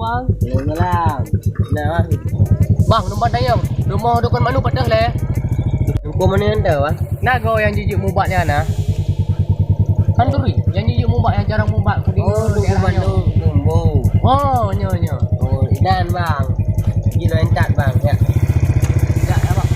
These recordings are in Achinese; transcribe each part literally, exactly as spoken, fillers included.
Bang. Waalaikumsalam. Nah, Bang. Bang, numpang tanyong. Rumoh dukon Mak Nu pat teuh lé? Dukon Mak Nu nyang teuh, Bang? Na goe nyang jijeuet mubat nyan na? Kan turi, nyang jijeuet mubat, nyang jarang mubat. Oh, dukon Mak Nu, Tumbo. Oh, nyo, nyo. Oh, inan, Bang. Jinoe intat, Bang, ya. Ya, ya, Bang.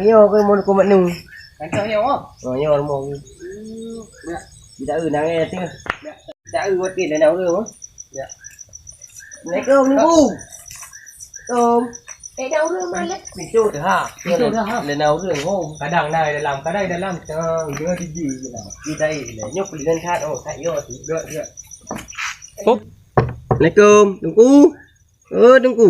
Nyoe keuh rumoh dukon Mak Nu. Nyoe, nyoe, oh. Oh, nyoe rumoh. Hmm, ya. Tidak ada nangis tu. Ya. Cak eu watèe lé na ureueng, oh. Ya. Assalamualaikum, Teungku. Assalamualaikum. Eh, na ureueng malam. Pintu teuh, ha. Pintu teuh, ha. Lé na ureueng, oh. Kadang na dalam, kadang dalam. Tang, dia gigi je lah. Kita ini, nyoe pelingan that, oh, that yo tu. Ya, ya. Oh. Assalamualaikum, Teungku. Oh, Teungku.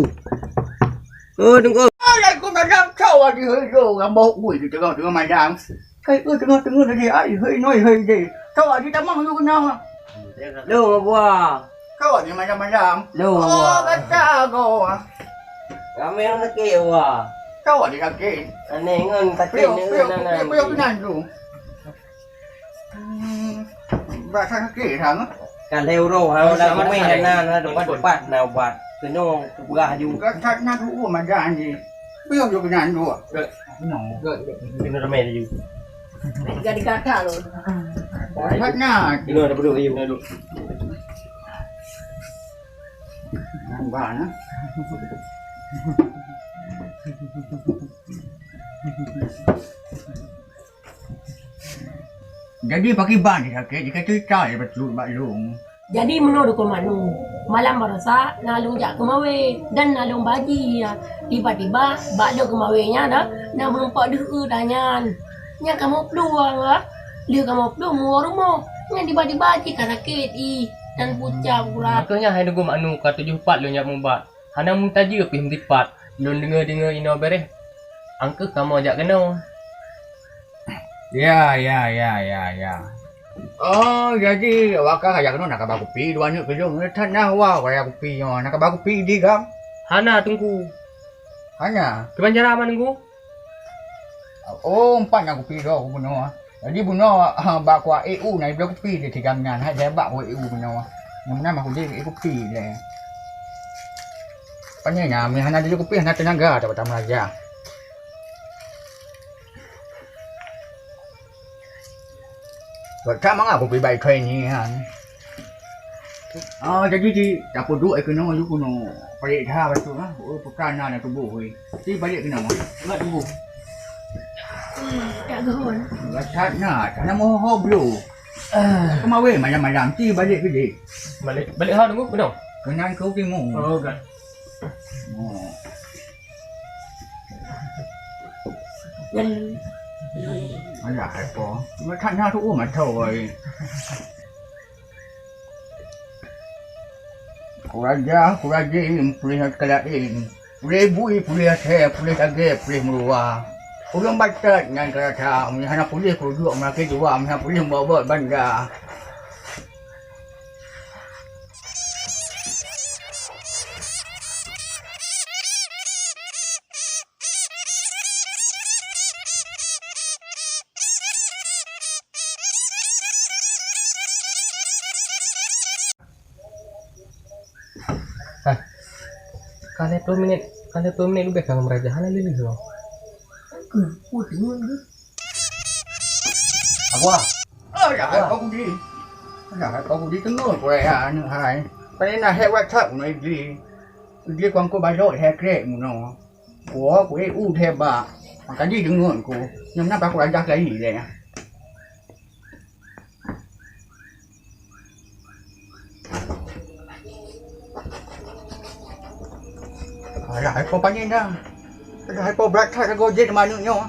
Oh, Teungku. Assalamualaikum, madam. Cok di hei, yo, ngambok ui di tengah-tengah madam. Kai, oh, tengah-tengah tadi, ai, hei, noi, hei, deh. Cok di tamang yu kena. Lo, Abah. Cok di madam-madam. Lo, oh, Abah. Kata kau. Ramai orang sakit, Abah. Cok di sakit. Aneh ngon sakit. Puyuh, ni, puyuh, nah, nah, puyuh, puyuh, ni. Puyuh, puyuh, puyuh. Hmm, bak sakét sang. Ka lhèe uroe, ha, udah kumeh hana, hana dapat-dapat na ubat. Keunoe kupeugah ju. Ka that na tuwoe madan jih. Piôh ju keunan dua. Keunoe. Keunoe ramè laju. Jadi gata lôn. That na. Keunoe dah bedok laju. Nambah na. Jadi, pakriban sakét, jika cerita je beutôi bak lôn. Jadi, meunoe dukon Mak Nu, malam baroesa na lôn jak keumawé dan na lôn baji, ya. Tiba-tiba, bak lôn keumawé nyan, na, na meurumpok deuh u tanyan. Nyan kamoe plueng, ya. Lheueh kamoe plueng, meuwoe rumoh. Nyan tiba-tiba jih ka sakét, ih, dan pucat urat. Makajih nyan hai dukon Mak Nu ka tujoh pat lôn jak mubat. Hana meutajeu pih meusipat, lôn deungoe-deungoe inoe beureh. Angkeuh kamoe jak keunoe. Ya, ya, ya, ya, ya. Oh, jadi awak ka jak keunoe na kaba kupi dua aneuk keu lôn. That na wa kaya kupi nyoe. Na kaba kupi di gam? Hana, Teungku. Hana? Kiban cara, Teungku? Oh, empat na kupi droe kubunoe. Jadi bunoe, ha, bak kuah ék u na ibloe kupi di tigam nyan, hai lé bak kuah ék u bunoe. Nyang meunan mah kudéh ék kupi lé. Pane na, meuhana jijok kupi hana teunaga, tabata meuraja. Buet that mangat kupi bai thoi nyan. Ah, jadi di tapeuduek ai keunoe, yue keunoe. Palék that bacut, ha. Oh, peukara na tuboh, weh. Di palék keunoe. Ingat tuboh. Hmm, tak gehon. That na, hana meuho-ho bloe. Ah. Keumawe malam-malam, ci balek keudeh. Balek, balek ha, Teungku, keunoe? Keunan keu timu. Oh, ka. Oh. Alah, hai po. Meukat na tu, oh, mata, woi. Kuraja, kuraja, puléh ngon kalaén. Puléh bui, puléh asèe, puléh dagèe, puléh meuruwa. Ureueng batat nyan ka rata, meunyo hana puléh kurujuek meulakèe jua, meunyo hana puléh meubabat banda. Hai. Ka lhèe plôh minèt, ka lhèe plôh minèt leubeh ka ngon meuraja, hana lé-lé lom. Keuh, peue teungeut keuh? Abah. Oh, ya, Abah. Kau Budi. Ya, kau Budi teungeut, kau ya, aneuk hai. Paléng na hèk WhatsApp ngon Idri. Idri kuangkot balok hèk krek munoe. Kua kuék u thèe bak. Maka jideungon ku. Nyang na pakon rajah kali lé. Alah, hai po panyang dah. Alah, hai po brat that lagoe jeuet manok nyoe.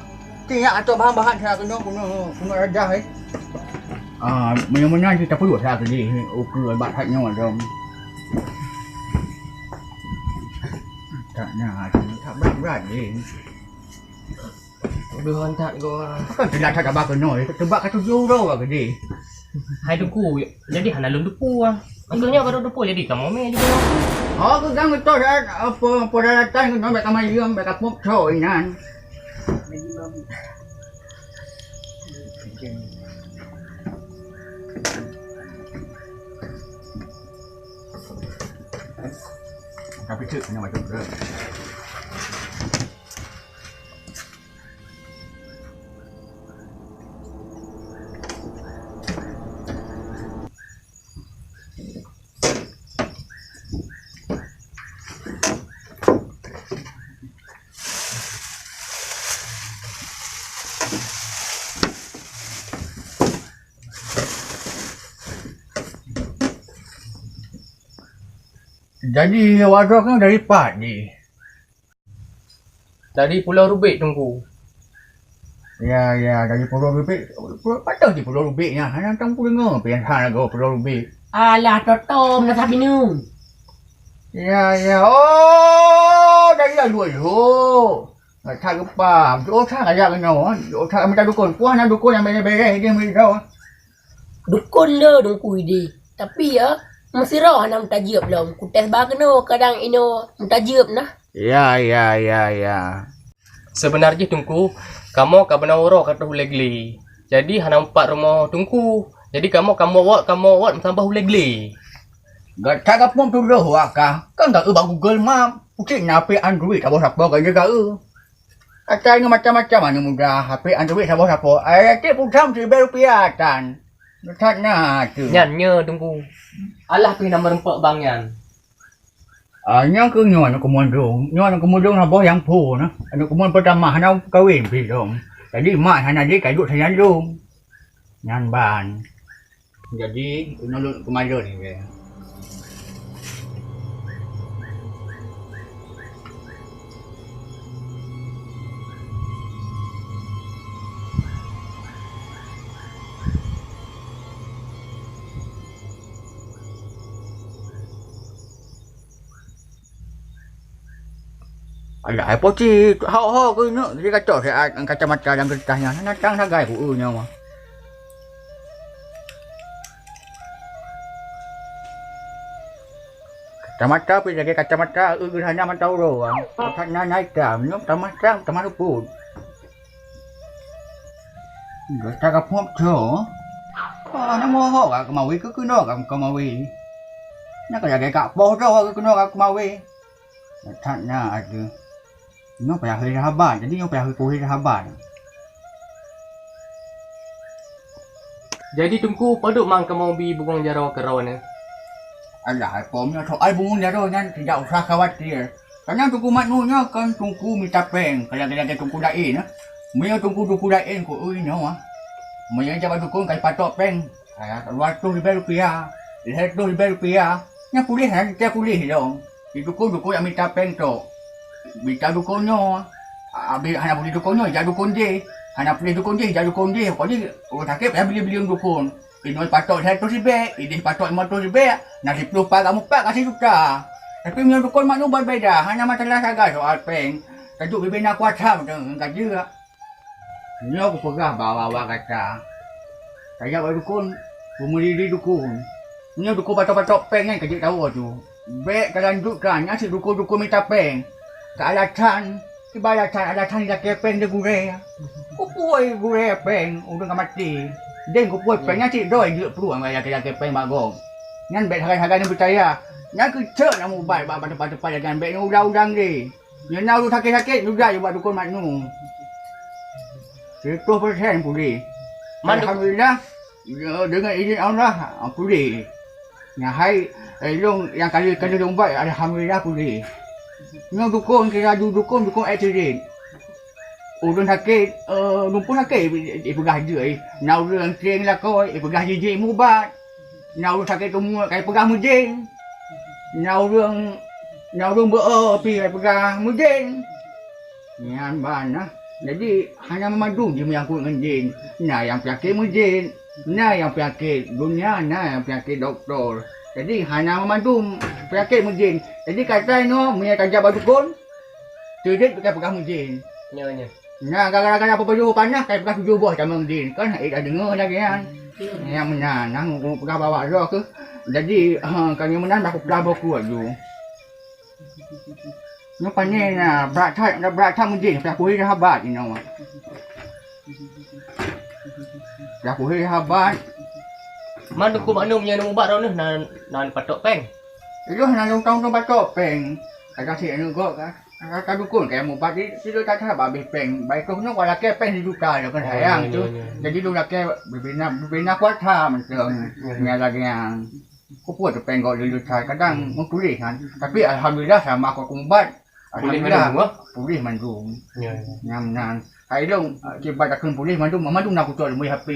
Tinyak atau bahan-bahan saya kena, kena, kena rajah, eh. Ah, meunan-meunan cit tapeuduek that keudeh, ukeue bak that nyoe dong. Tak nyan, tak brat-brat lé. Duhon that goe. Kan teulat that haba keunoe, teubak ka tujoh uroe ka geudeh. Hai Teungku, jadi hana lôn teupeu ah. Engkau nyoe baru teupeu jadi kamoe mé juga. Oh, keu gang beutôi that, apa, peralatan keunoe bèk ka mayeuem, bèk ka pop tho inan. Tapi cek kena macam tu. Jadi, awak droe kan dari pat jih? Dari Pulo Rubek, Teungku. Ya, ya, dari Pulo Rubek. Pulo, pat jih Pulo Rubek nyan? Hana tang peudeungoe pih hana lagoe Pulo Rubek. Alah, Toto, meunan sabineung. Ya, ya. Oh, dari Alue Lhok. That geupaham. Jiôh that raya keunoe. Jiôh that mita dukon. Peue na dukon nyang bèrèh-bèrèh idéh meuridau. Dukon le Teungku idéh. Tapi ya, meusidroe hana meutajeueb lom. Kutéh ba keunoe kadang inoe meutajeueb na. Ya, ya, ya, ya. Seubeuna jih Teungku, kamoe ka beunoe uroe ka troh ulèe glé. Jadi hana meupat rumoh Teungku. Jadi kamoe, kamoe wot, kamoe wot meusaboh ulèe glé. Gata ka phon tudoh wak kah? Kan ka eu bak Google Map. Pucit na H P Android saboh sapoe ka jaga eu. Ata nyoe macam-macam aneuk muda, H P Android saboh sapoe. Ai, tiep pulsa siribèe rupiah tan. That na tu. Nyan nyoe Teungku. Alah pih na meureumpok bang nyan. Ah, nyan keuh nyoe aneuk keumuen lôn. Nyoe aneuk keumuen lôn saboh nyang phôn na. Aneuk keumuen peutama hana kawen pih lom. Jadi mak hana jih ka duek sajan lôn. Nyan ban. Jadi, keunoe lôn keumalon ni, weh. Alah, hai po cit, ho-ho keuneuk, jadi kacok siat kacamata nyang keureutah nyan. Hana tang sagai ku eu nyoe. Kacamata pih lagèe kacamata eu geuh hana mata uroe. That na, na itam, nyoe tamah trang, tamah luput. Gata ka phon tho. Ah, na moho ka keumawe, keu keunoe ka keumawe. Na ka lagèe ka poh tho ka keunoe ka keumawe. That na ateueh. Nyoe payah hôi sahabat, jadi nyoe payah hôi kuhôi sahabat. Jadi Teungku, padub mang kamoe bi bungong jaroe keudroe nyoe? Alah, hai po, meunyoe soai bungong jaroe nyan, tidak usah khawatir. Karena Teungku Mat Nu nyoe kon Teungku mita péng, ka lagèe-lagèe Teungku laén, eh. Meunyoe Teungku, Teungku laén ku eu nyoe, ah. Meunyoe jak bak dukon ka jipatok péng, ah, dua reutôh ribèe rupiah, lhèe reutôh ribèe rupiah, nyan puléh, nyan teupuléh lom. Di dukon, dukon nyang mita péng tok. Mita dukon nyoe. Abéh hana puléh dukon nyoe, jak dukon jéh. Hana puléh dukon jéh, jak dukon jéh. Pokokjih, ureueng sakét payah bili-bili ngon dukon. Inoe patok siratoh ribèe, idéh patok limong reutôh ribèe, na siplôh pat ka mupat ka sijuta. Tapi meunyoe dukon Mak Nu beubeda, hana masalah sagai soal péng. Tajuk bibina kuasa ngon ka jeuet. Nyoe kupeugah bak awak-awak gata, tajak bak dukon, beumeuri di dukon. Nyoe dukon patok-patok péng nyan ka jeuet tawoe tu. Bèk talanjutkan, nyan cit dukon-dukon mita péng. Keu alasan, kiban alasan, alasan jilakèe péng di gurèe. Kupeue gurèe péng, ureueng ka maté. Deng kupeue péng nyan cit droe jeuet pruet ngon jilakèe-lakèe péng bak gob. Nyan bèk sagai-sagai neupeucaya. Nyan keuh cok na mubat bak teumpat-teumpat nyang bèk neuulang-ulang lé. Nyoe na ureueng sakét-sakét, neuja ubak dukon Mak Nu. Siratoh persen puléh. Man duk- Alhamdulillah, deungon idhin Allah, puléh. Nyan hai, eh, lôn nyang kali-kali lôn ubat, alhamdulillah puléh. Nyoe dukon, kira du-, dukon, dukon èk sirit. Ureueng sakét, eh, lumpuh sakét, ipeugah jeuet, eh. Na ureueng seng lakoe, ipeugah jijak mubat. Na ureueng sakét teumue ka ipeugah meujén. Na ureueng, na ureueng beu-o pih ka ipeugah meujén. Nyan ban na. Jadi, hana meumandum jimeunyangkot ngon jén. Na nyang peunyakét meujén, na nyang peunyakét donya, na nyang peunyakét dokto. Jadi, hana meumandum peunyakét meujén. Jadi, katai nyoe meunyoe tajak bak dukon, teudet ka ipeugah meujén. Nyoe, nyoe. Nyan gara-gara apa-apa jih panas, kai peugah tujoh boh tamong jin. Kan, eh, ka deungoe lagèe nyan. Nyang meunan, nang peugah bak droe keuh. Jadi, ha, ka nyoe meunan, bah kupeugah boh kuat ju. Nyoe pané na, brat that, brat that meujih, payah puhe sahabat inoe. Payah puhe sahabat. Man dukun mandum nyang mubat droeneuh na, na patok péng. Yoh na lôn tông tông patok péng. Ka gasien nyoe gob ka. Ka, ka dukun ka mubat di, di lôn that-that babeh péng. Baiklah nyoe walakée péng sijuta lôn kan sayang tu. Jadi lôn lakée bubena, bubena kuasa mantong. Nyan lagèe nyan. Kupeue teupéng gob lé-lé that, kadang meutuléh kan. Tapi alhamdulillah, sama aku keubat. Puléh mandum, ah? Alhamdulillah, puléh mandum. Ya, ya. Nyan, nyan. Hai lôn, kiban takheun puléh mandum, mandum na kucok lôn bri H P.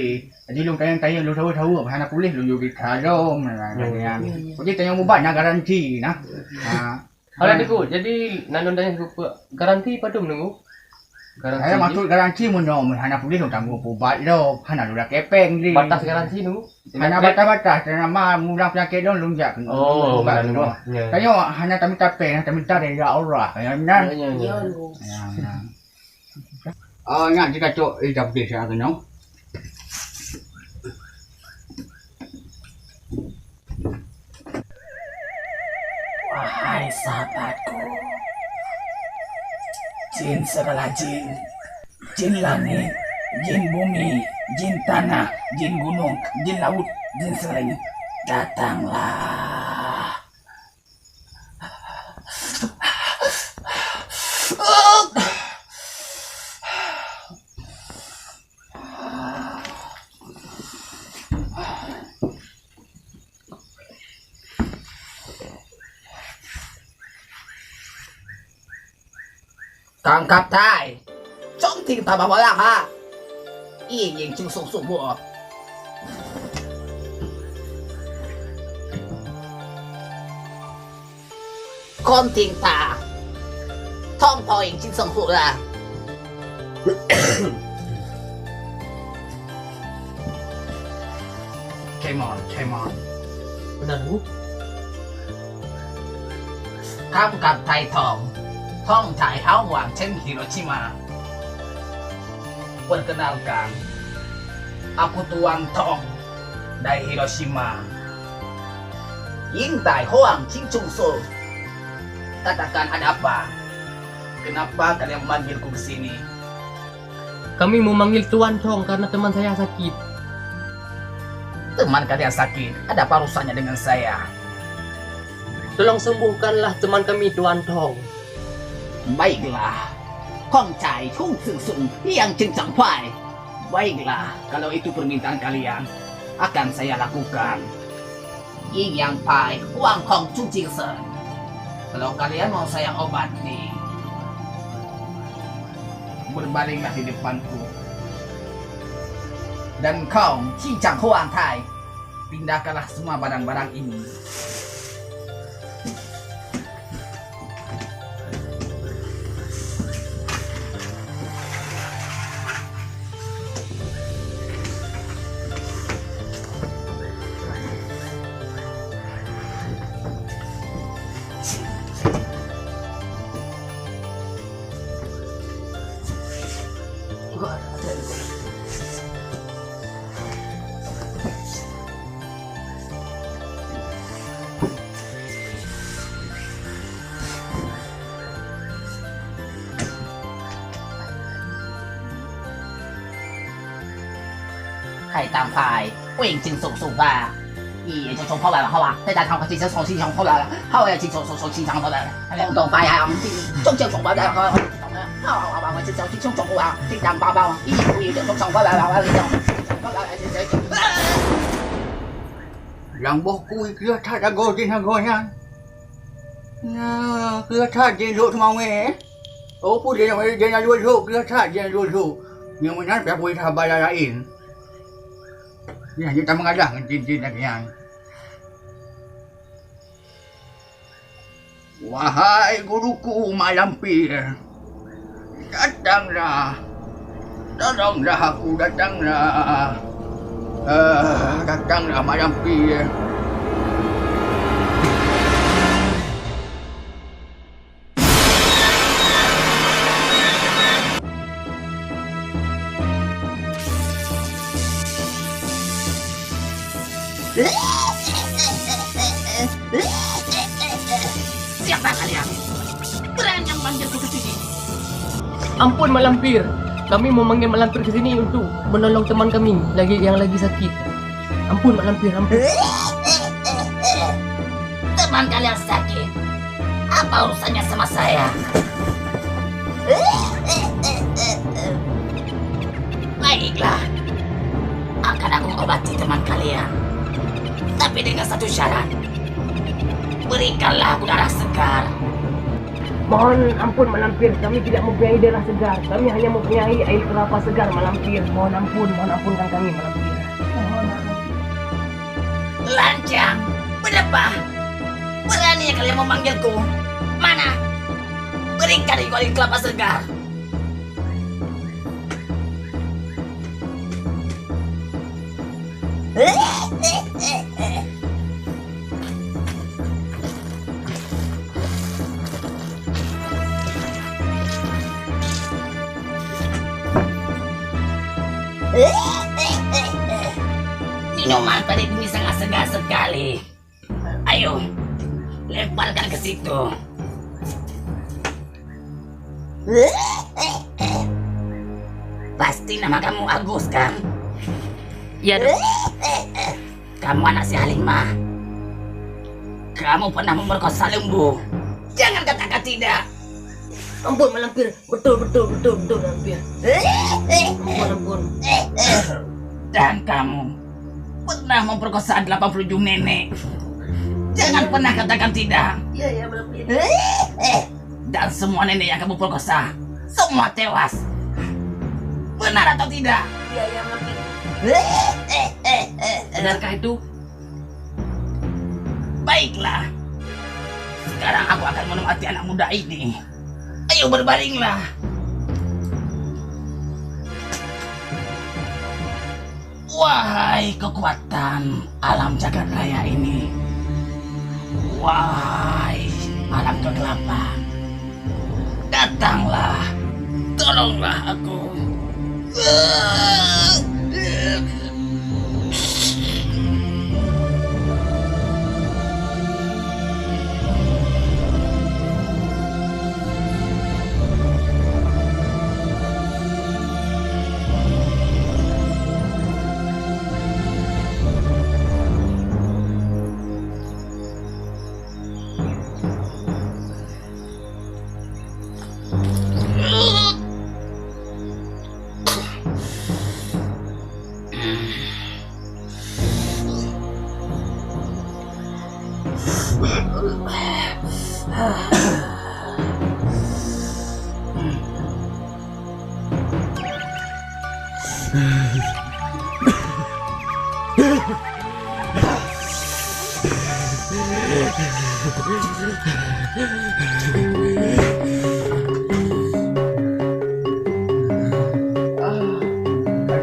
Jadi lôn tanyong-tanyong, lôn saweue-saweue, hana puléh lôn jôk gita lom, nah, ya, ya. Nyan. Jadi tanyong ubat na garanti nah. Ha. Alah, Teungku, jadi nan lôn tanyong Teungku, garanti padum, Teungku? Garansi. Saya maksud garansi meunyoe hana puléh lôn tanggong peubat lom, hana lôn lakée péng lé. Batas garansi tu? Hana batas-batas, nama mulang peunyakét lôn, lôn jak keu ubat lôn. Ya. Tanyoe hana tamita péng, hana tamita dari Allah. Ya, benar? Ya, ya, ya. Ya, benar. Oh, nyan kita cok, eh, dah habis ya, kenyang. Wahai sahabatku, jin segala jin, jin langit, jin bumi, jin tanah, jin gunong, jin laut, jin segala jin, datanglah. Tangkap tai! Cong ting tabah barang ha! Ih, nyeng cusok suboh! Kon ting ta. Thong poeng cin song hu la. Come on, come on. Benar, Bu. Kam kam tai thong. Thong tai hao wang chen Hiroshima. Perkenalkan, aku Tuan Thong dari Hiroshima. Ying tai Hoang Cing Cung Sô. Katakan ada apa? Kenapa kalian memanggilku ke sini? Kami memanggil Tuan Thong karena teman saya sakit. Teman kalian sakit, ada apa urusannya dengan saya? Tolong sembuhkanlah teman kami, Tuan Thong. Baiklah. Kong Cai Chung Sung Sung yang Ceng Chang Pai. Baiklah, kalau itu permintaan kalian, akan saya lakukan. Ying Yang Pai, Huang Kong Chu Jing Sen. Kalau kalian mau saya obati, berbaringlah di depanku. Dan kau, Ci Chang Huang Tai, pindahkanlah semua barang-barang ini. Hai Tang Pai, weng cing suk suk ba. Iya, cong cong pau ba, hau ba. Hai Tang Pai, cing suk suk cing cong pau ba. Hau ya, cing suk suk cing cong pau ba. Tong tong pai, hai, cing cong cong pau ba. Hau hau hau, cing suk cing cong pau ba. Cing tang pau ba. Iya, iya, cong cong pau ba. Lam boh kui kreueh that lagoe jih lagoe nyan. Nah, kreueh that jih lhok teuma wéh. Oh, peue jih, jih na luwah lhok, kreueh that jih na luwah lhok. Nyang meunan pih bui haba laén. Nyan jih tameungadah ngon jin-jin lagèe nyan. Wahai guruku Mak Lampir, datanglah, tolonglah aku, datanglah. Ah, datanglah Mak Lampir. Siapa kalian? Berani yang manggilku ke sini? Ampun, Mak Lampir. Kami mau manggil Mak Lampir ke sini untuk menolong teman kami lagi, yang lagi sakit. Ampun, Mak Lampir, ampun. Teman kalian sakit? Apa urusannya sama saya? Baiklah, akan aku obati teman kalian. Tapi dengan satu syarat. Berikanlah aku darah segar. Mohon ampun, Mak Lampir, kami tidak mempunyai darah segar. Kami hanya mempunyai air kelapa segar, Mak Lampir. Mohon ampun, mohon ampunkan kami, Mak Lampir. Lancang, bedebah. Berani kalian memanggilku. Mana? Berikan aku air kelapa segar. Minuman tadi ini sangat segar sekali. Ayo, lemparkan ke situ. Pasti nama kamu Agus, kan? Ya, Dok. Kamu anak si Halimah. Kamu pernah memperkosa lembu. Jangan katakan tidak. Ampun, Mak Lampir. Betul, betul, betul, betul, Mak Lampir. Ampun, ampun. Dan kamu pernah memperkosa delapan puluh tujuh nenek. Jangan pernah katakan tidak. Iya, iya, Mak Lampir. Dan semua nenek yang kamu perkosa, semua tewas. Benar atau tidak? Iya, iya, Mak Lampir. Benarkah itu? Baiklah. Sekarang aku akan menemati anak muda ini. Ayo berbaringlah. Wahai kekuatan alam jagat raya ini. Wahai alam kegelapan. Datanglah, tolonglah aku.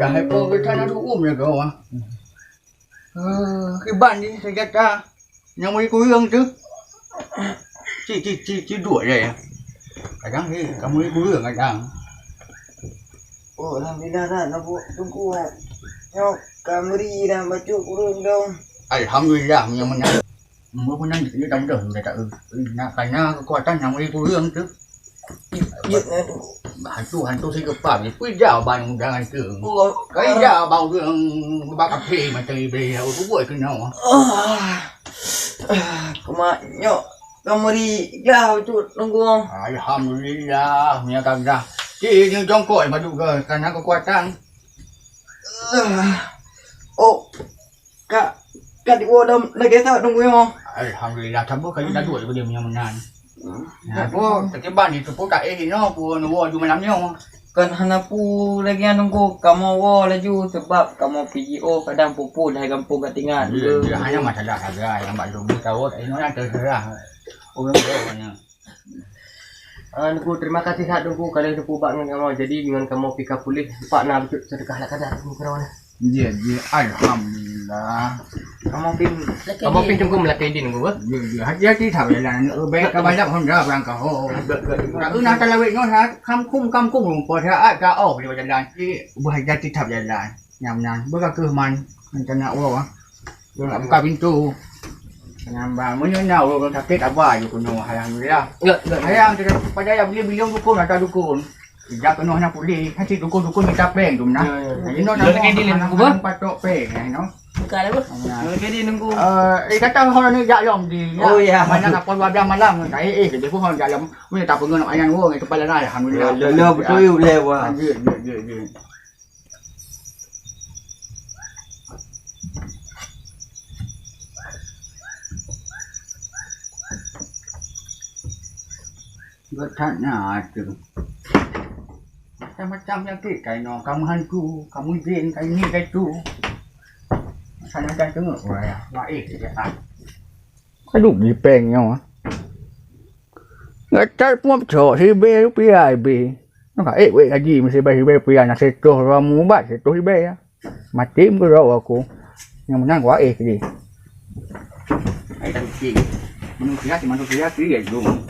Ka hai po geutanyoe duum ya kau ah. Eh, kiban jih senjata nyang meuri kureueng tu. Ci, ci, ci, ci duek ya, ya. Kadang ni kamu meuri kureueng kadang. Oh, alhamdulillah dah, nak buat tungku eh. Nyok, kamri dah bacut kureueng dong. Alhamdulillah, meunyoe meunan. Meunyoe meunan, kita dah mudah, minta tak, eh, nak kana kekuatan nyang meuri kureueng tu. Jeuet ngon hantu-hantu si geupam ni, peue ja ban udang hantu. Kai ja ban ureueng bak kaphé mantong iblih, ya, buet keunoe. Ah, ah, keumat nyok ka meuri glah bacut Teungku. Alhamdulillah, meunyo ka glah. Ci, ni jongkok baju ke, kana kekuatan. Ah, oh, Ka, ka diwoe lom lagèe that Teungku nyoe. Alhamdulillah, saboh kali ka duek beude meunyoe meunan. Hmm. Nah, po, teukiban di teupeu ka éh inoe, po neuwoe ju malam nyoe. Kon hana peue lagèe nyan Teungku, kamoe woe laju, seubab kamoe pih jiôh kadang peue-peue lheueh gampông ka teuingat. Iya, iya, hana masalah hareuga nyang bak lôn tawôt, inoe nyan teuseurah ureueng tuha nyan. Ah, Teungku, terima kasih that Teungku, ka lheueh Teungku bak ngon kamoe. Jadi, ngon kamoe pih ka puléh, teumpat na bacut seudeukah ala kadar Teungku keudroe nyoe. Jeuet, jeuet. Alhamdulillah. Kamoe pih, kamoe pih Teungku meulakèe idin Teungku, eh? Jeuet, jeuet. Hati-hati that jalan. Bèk ka balap honda barangkaho. Jeuet, jeuet, Teungku. Ka na talawét nyoe that, kamkong-kamkong rumpok that, ka oh di jalan. Jeuet, hati-hati that jalan. Nyang meunan. Beuka keuh man, rencana woe, ah. Dia nak buka pintu. Kenapa? Meunyoe na ureueng sakét, aba je keunoe, alhamdulillah. Enggak, enggak. Sayang, kita pada ya beli bilong dukun, ada dukun. Sejak keunoe hana pulih, nanti dukun-dukun kita péng tu nah. Ya, ya. Jadi, no, Lôn nak, lagi di hana, Lôn, hana patok péng, eh, no. Bukan apa? Ya. Lôn lagi di nunggu. Eh, eh, kata orang ni jak lom di. Oh, ya. Mana nak pukul dua belas malam, saya, eh, dia pun orang jak lom. Punya tak pengen nak ayam orang, itu paling alhamdulillah. Ya, ya, ya, betul, ya, boleh, wah. Lanjut, lanjut, lanjut, lanjut. Geutanyoe tu. Macam-macam panyakét, kainoe ka meuhantu, ka meujén, ka ini, ka itu. Macam-macam teungoh, wah, wah, eh, kejahatan. Aduh, jipeng nyoe. Gata pun cok sibeh rupiah ibeh. Nyoe ka ék wék gaji meusibeh sibeh rupiah, na sitoh ramu ubat, sitoh sibeh ya. Mati meugeurok aku. Nyang meunan waéh jih. Ai tak kecil. Manusia si manusia kiri ya dong.